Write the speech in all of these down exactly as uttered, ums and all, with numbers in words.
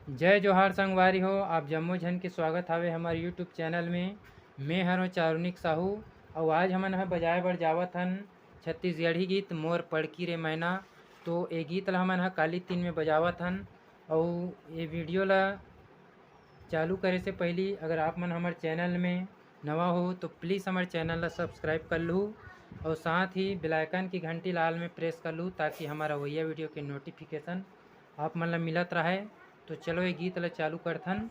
जय जोहार संगवारी हो, आप जम्मो झन के स्वागत हावे हमर YouTube चैनल में। मैं हरों चारुनिक साहू, अउ आज हमन ह बजाए बर जावत हन छत्तीसगढ़ी गीत मोर पड़की रे मैना। तो ये गीत ला हमन ह काली तीन में बजावत हन। अउ ये वीडियो ला चालू करे से पहली अगर आप मन हमर चैनल में नवा हो तो प्लीज़ हमर चैनल ला सब्सक्राइब कर लू, अउ साथ ही बेल आइकन की घंटी लाल में प्रेस कर लू, ताकि हमारा वैया वीडियो के नोटिफिकेशन आप मन ला मिलत रहे। तो चलो ये गीत ला चालू करथन।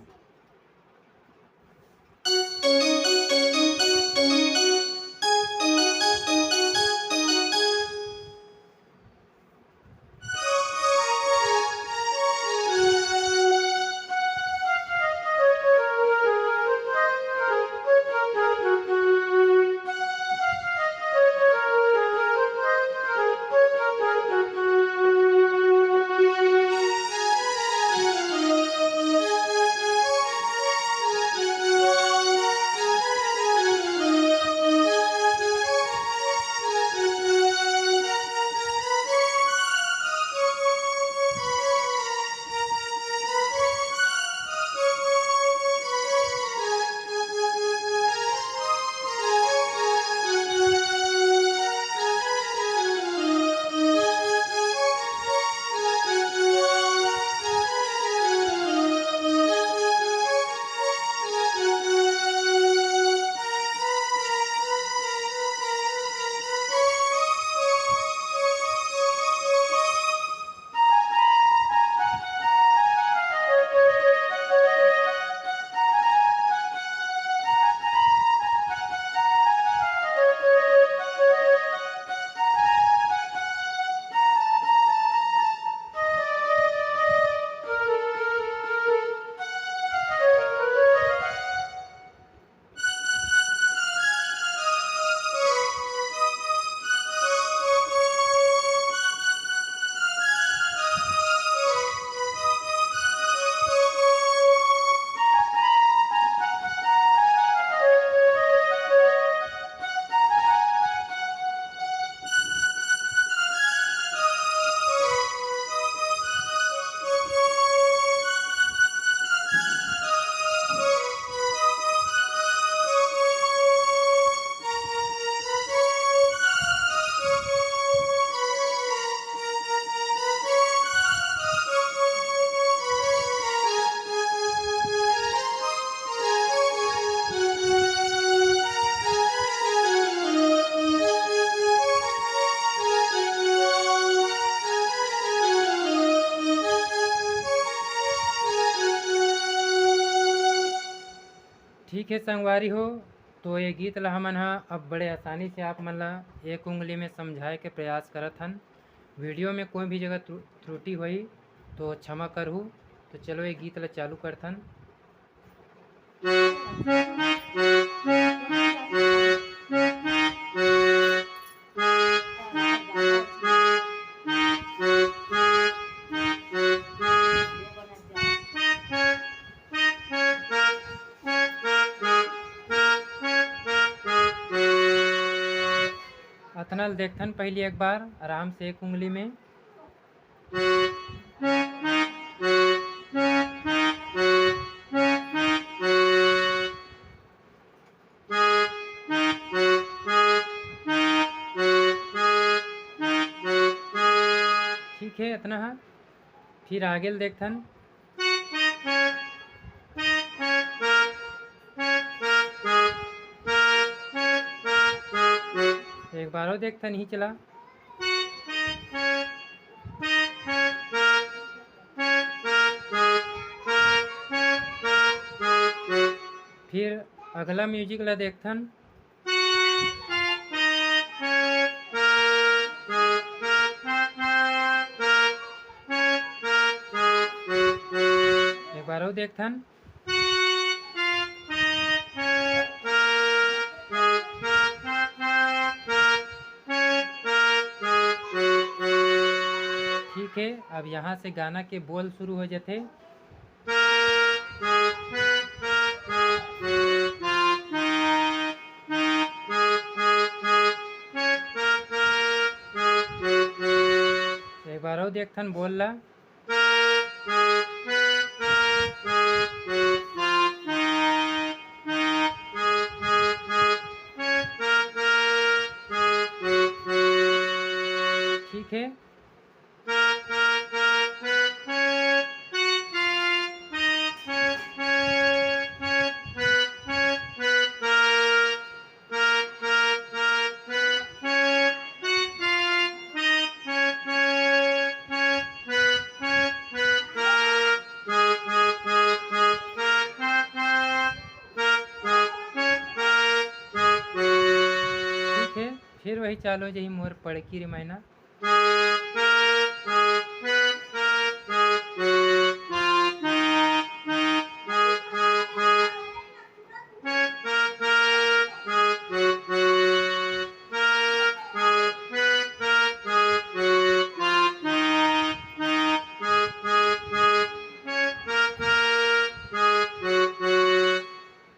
ठीक है संगवारी हो, तो ये गीत ला हमन ह अब बड़े आसानी से आप मन ला एक उंगली में समझाए के प्रयास करत हन। वीडियो में कोई भी जगह त्रुटि होही तो क्षमा करहू। तो चलो ये गीत ला चालू करथन। अतना ल देखथन पहली एक बार आराम से एक उंगली में। ठीक है, इतना है। फिर आगे ल देखथन। एक बार और देखथन, यही चला। फिर अगला म्यूजिक ला देखथन। एक बार और देखथन। ठीक है, अब यहाँ से गाना के बोल शुरू हो जाते। एक बार और देखथन बोल ला। चालू हो जाही मोर पड़की रे मैना।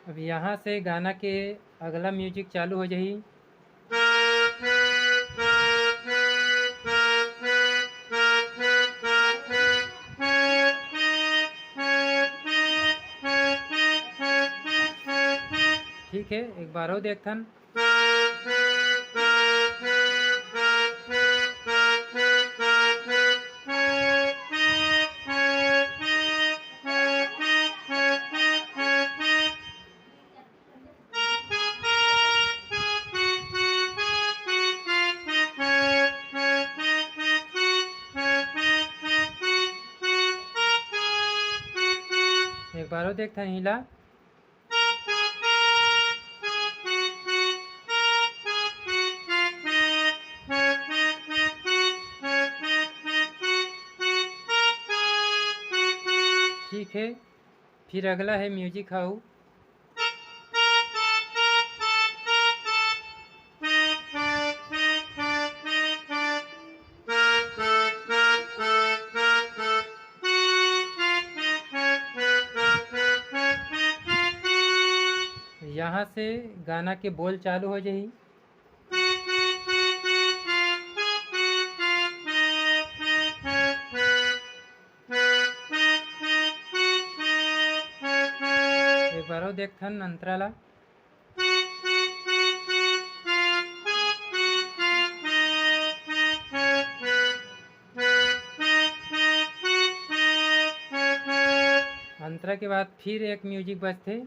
अब यहाँ से गाना के अगला म्यूजिक चालू हो जाही। ठीक है, एक बार और देखथन। एक बार और देखथन इला। ठीक है, फिर अगला है म्यूजिक हाउ। यहाँ से गाना के बोल चालू हो जाही। एक बार और देखथन अंतरा ला। अंतरा के बाद फिर एक म्यूजिक बजथे।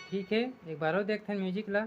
ठीक है, एक बार और देखथन म्यूजिक ला।